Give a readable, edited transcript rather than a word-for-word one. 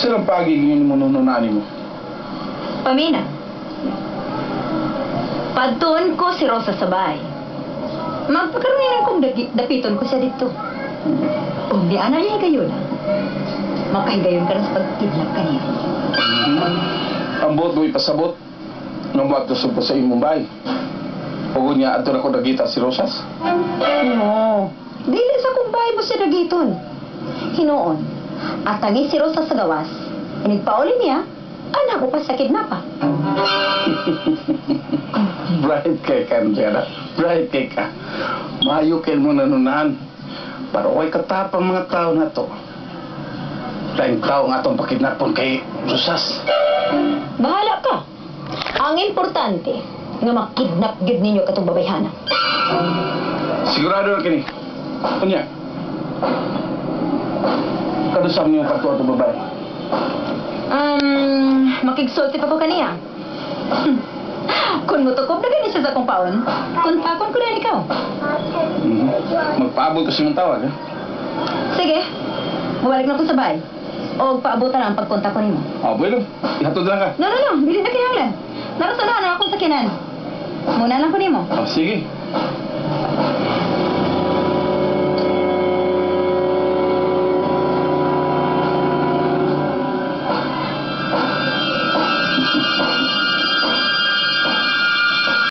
Unsa lang paagi yun mo nununani mo? Pamina. Padtuon ko si Rosa sa bahay. Magpakaroon kong dapiton ko siya dito. Kung di ana niya higayon, makahigayon ka na sa pagkidnap kaniya. Ang buot mo ipasabot nga buhat ko sugpo sa imong bahay. Ug niya adto na ko nagita si Rosas. No. Dili sa kung bahay mo siya dagiton. Hinuon. Atangi si Rosa sa gawas. Inigpauli niya, anak ko pa sa kidnapa. Bright kay ka, Andrea. Bright kay ka. Maayo kay mo nanunahan. Pero way katapang mga tao na to. Laing tao nga atong pakidnapon kay Rosas. Bahala ka. Ang importante, nga makidnap gyud ninyo katong babayhana. Sigurado na kini. Unya. Kadusam niyo pagtuwa to babae? Makigsulti pa ko kaniya. Kung mutukob na gani siya sa akong paon, kontakon ko na ikaw. Magpaabot ko sa imong tawag, ha? Sige, mabalik na ko sa bahay. O paabutan na ang pagkontak ko nimo. Oh, bueno. Ihatod lang ka. No, no, no. Dili na kinahanglan. Narasanahan ang akong sakinan. Muna lang ko nimo. Oh, sige.